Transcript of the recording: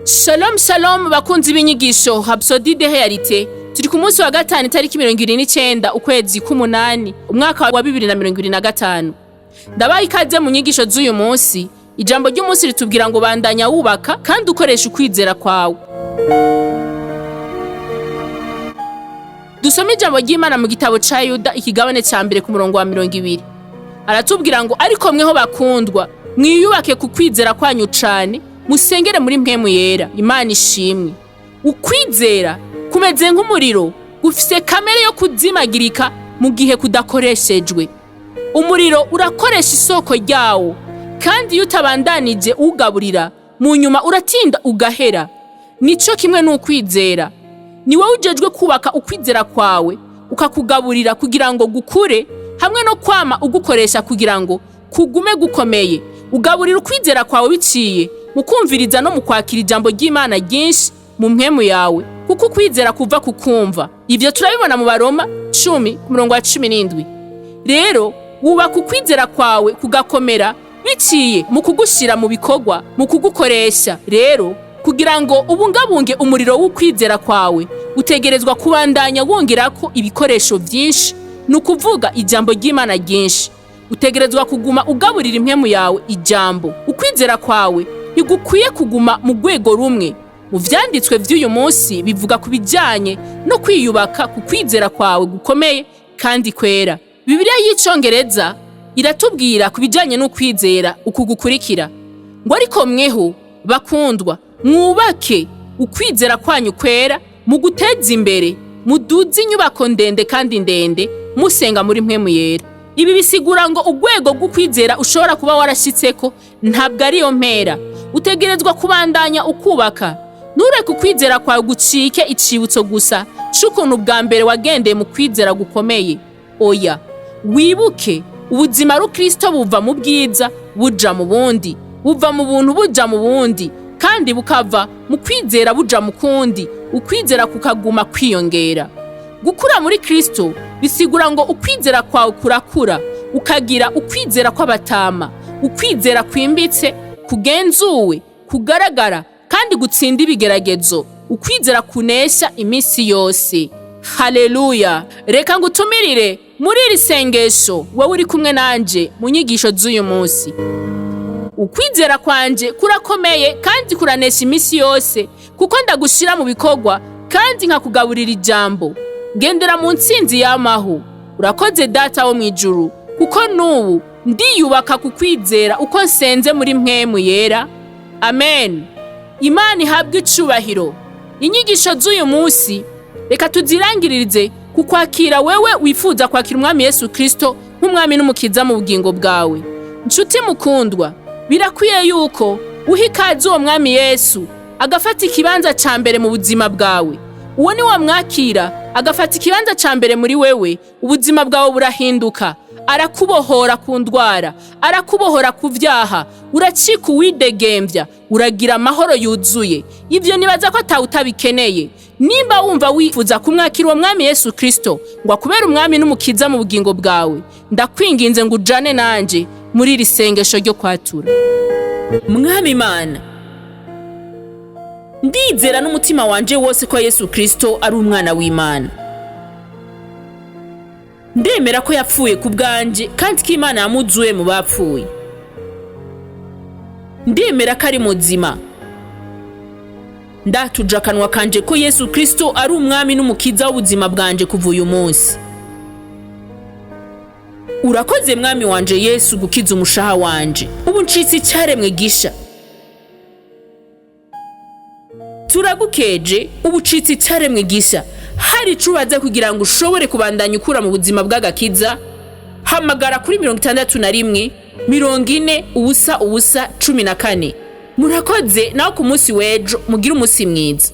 Shalom shalom bakunzi b'inyigisho Rhapsodie de Réalité. Turi ku munsi wa gatanu, itariki 29 ukwezi k'umunani, umwaka wa 2025. Ndabaha ikaze mu nyigisho z'uyu munsi. Ijambo ry'umunsi ritubwira ngo bandanya wubaka kandi ukoresha ukwizera kwawe. Dusome ijambo ry'Imana mu gitabo ca Yuda, ikigabane ca mbere, ku murongo wa 20. Aratubwira ngo: "Ariko mweho bakundwa, mwiyubake ku kwizera kwanyu cane, musengere muri Mpwemu Yera." Imana ishimwe. Ukwizera kumeze nk'umuriro, gufise kamere yo kuzimagirika mu gihe kudakoreshejwe. Umuriro urakoresha isoko ryawo, kandi iyo utabandanije uwugaburira, mu nyuma uratinda ugahera. Nico kimwe n'ukwizera. Ni wowe ujejwe kubaka ukwizera kwawe, ukakugaburira kugira ngo gukure, hamwe no kwama ugukoresha kugira ngo kugume gukomeye. Ugaburira ukwizera kwawe biciye mu kumviriza no mu kwakira ijambo ry'Imana ryinshi mu mpwemu yawe, kuko ukwizera kuva ku kumva. Ivyo turabibona mu Baroma 10 ku murongo wa 17. Rero wubaka ukwizera kwawe kugakomera biciye mu kugushira mu bikorwa, mu kugukoresha. Rero kugira ngo ubungabunge umuriro w'ukwizera kwawe, utegerezwa kubandanya wongerako ibikoresho vyinshi, ni ukuvuga ijambo ry'Imana ryinshi. Utegerezwa kuguma ugaburira impwemu yawe ijambo. Ukwizera kwawe ntigukwiye kuguma mu rwego rumwe. Mu vyanditswe vy'uyu munsi bivuga ku bijanye no kwiyubaka ku kwizera kwawe gukomeye kandi kwera. Bibiliya y'Icongereza iratubwira ku bijanye n'ukwizera uku gukurikira ngo: "Ariko mweho bakundwa, mwubake ukwizera kwanyu kwera mu guteza imbere, muduze inyubako ndende kandi ndende, musenga muri Mpwemu Yera." Ibi bisigura ngo urwego rw'ukwizera ushobora kuba warashitseko ntabwo ariyo mpera. Utegerezwa kubandanya ukubaka. Ntureke ukwizera kwawe gucike icibutso gusa c'ukuntu bwa mbere wagendeye mu kwizera gukomeye. Oya, wibuke ubuzima rukristo buva mu bwiza buja mu bundi, buva mu buntu buja mu bundi, kandi bukava mu kwizera buja mu kundi. Ukwizera kukaguma kwiyongera. Gukura muri Kristo bisigura ngo ukwizera kwawe kurakura, ukagira ukwizera kw'abatama, ukwizera kwimbitse, kugenzuwe, kugaragara kandi gutsinda ibigeragezo, ukwizera kunesha iminsi yose. Haleluya! Reka ngutumirire muri iri sengesho, wowe uri kumwe nanje mu nyigisho z'uyu munsi. Ukwizera kwanje kurakomeye kandi kuranesha iminsi yose, kuko ndagushira mu bikorwa kandi nkakugaburira ijambo. Ngendera mu ntsinzi yamaho. Urakoze Data wo mu ijuru, kuko n'ubu ndiyubaka ku kwizera uko nsenze muri Mpwemu Yera. Amen. Imana ihabwe icubahiro. Inyigisho z'uyu munsi reka tuzirangiririze ku kwakira wewe wifuza kwakira Umwami Yesu Kristo nk'Umwami n'Umukiza mu bugingo bwawe. Nshuti mukundwa, birakwiye yuko uha ikaze uwo Mwami Yesu agafata ikibanza ca mbere mu buzima bwawe. Uwo ni wamwakira agafata ikibanza ca mbere muri wewe, ubuzima bwawe burahinduka. Arakubohora ku ndwara, arakubohora ku vyaha, uracika uwidegembya, uragira amahoro yuzuye. Ivyo nibaza ko atawe utabikeneye. Nimba wumva wifuza kumwakira uwo Mwami Yesu Kristo ngo akubere Umwami n'Umukiza mu bugingo bwawe, ndakwinginze ngo ujane nanje muri iri sengesho ryo kwatura. Mwami Imana, ndizera n'umutima wanje wose ko Yesu Kristo ari Umwana w'Imana. Ndemera ko yapfuye ku bwanje kandi ko Imana yamuzuye mu bapfuye. Ndemera ko ari muzima. Ndatuje akanwa kanje ko Yesu Kristo ari Umwami n'Umukiza w'ubuzima bwanje kuva uyu munsi. Urakoze Mwami wanje Yesu gukiza umushaha wanje. Ubu ncitse icyaremwe gisha. Turagukeje, ubu ucitse icyaremwe gisha. Hari ico ubaza kugira ngo ushobore kubandanya ukura mu buzima bw'agakiza, hamagara kuri 61 40 0 0 14. Murakoze nawe ku munsi w'ejo. Mugire umunsi mwiza.